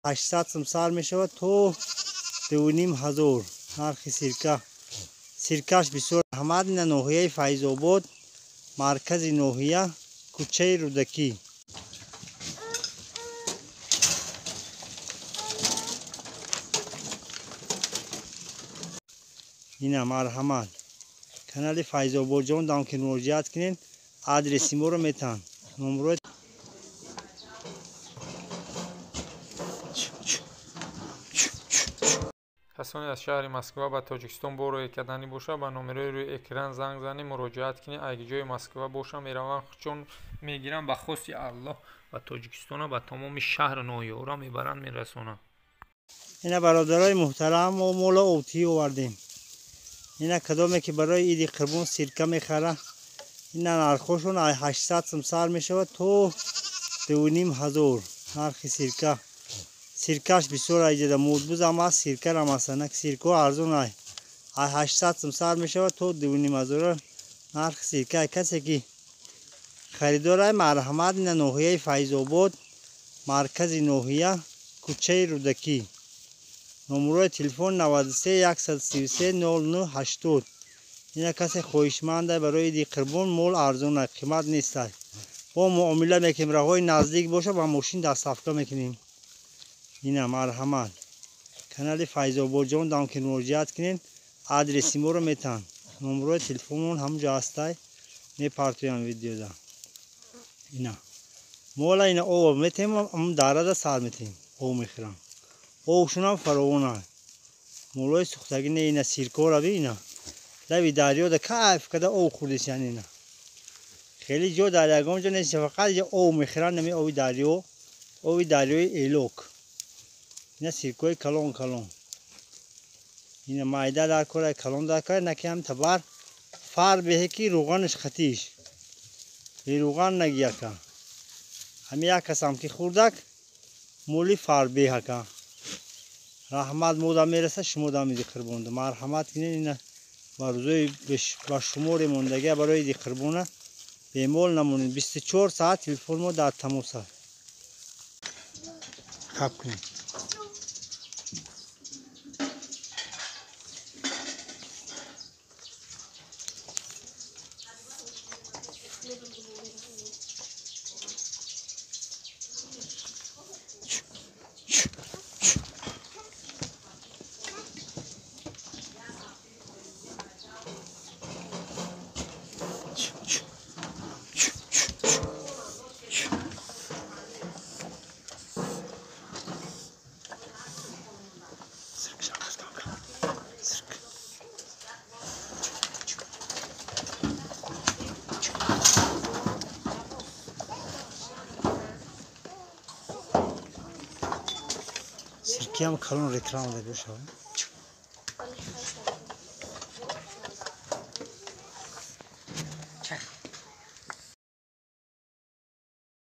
800 сум сар мешавад то 2500 нархи сирка. Сиркаш бисёр раҳмат. Ина ноҳияи Файзобод, маркази ноҳия, кӯчаи Рӯдакӣ. Ина марҳамат. Канали Файзободҷон дам ки муроҷиат кунед, адреси моро метаҳанд. Номрои Касоне аз шаҳри Москва ба Тоҷикистон бо роҳи карданӣ бошад, ба номерои рӯи экран занг занед, муроҷиат кунед. Агар ҷои Москва бошад, мераванд, чун мегиранд ба хости Аллоҳ ба Тоҷикистона, ба тамоми шаҳру ноҳияҳоро мебаранд, мерасонанд. Ина бародарои муҳтарам, мо мола овтӣ овардем. Ина кадоме ки барои иди қурбон сирка мехара, ина нархошон 800 сум сар мешавад то 2500 нархи сирка. Сиркаш бисёр айҷада мудбузам аст, сиркарам аст. Нак сирко арзон ай. 800 сум сар мешавад то 2500 нархи сирка. Касе ки харидор ай, марҳамат. Ина ноҳияи Файзобод, маркази ноҳия, кӯчаи Рӯдакӣ. Номерои телефон 93 133 09 80. Ина касе хоҳишманд ай барои иди қурбон, мол арзон ай, қимат нест ай. Бо муомила мекунем, роҳҳои наздик боша ба мошин доставка мекунем. Ина марҳамат. Канали Файзободҷон дам ки муроҷиат кунед, адреси моро метаҳанд. Номерои телефонмон ҳамҷо ҳастай, мепартоям видеода. Ина мола ина об метаҳем, ам дарада сар метаҳем, об мехӯрам. Обшунам фаровон ай. Молои сӯхтагӣ не, ина сиркора би, ина лаби дарёда кайф када об хӯрдесян. Ина хеле ҷо дар ягон ҷо нест, фақат ҷо об мехӯранд, нами оби дарё, оби дарёи Элок. Ина сиркои калон калон. Ина майда дар кора, калон дар кора, наки ҳам табар фар беҳе ки рӯғанаш хатиш. Бе рӯған нагияка. Ҳами як касам ки хӯрдак, моли фарбеҳака. Раҳмат, мода мераса, шумо дам иди қурбонда. Марҳамат кунед, ина ба рӯзои ба шумори мондагия барои иди қурбона бемол намонед. 24 саат телефон мо дар тамос аст. Хаб кунед. Сиркиам калон реклама бошад.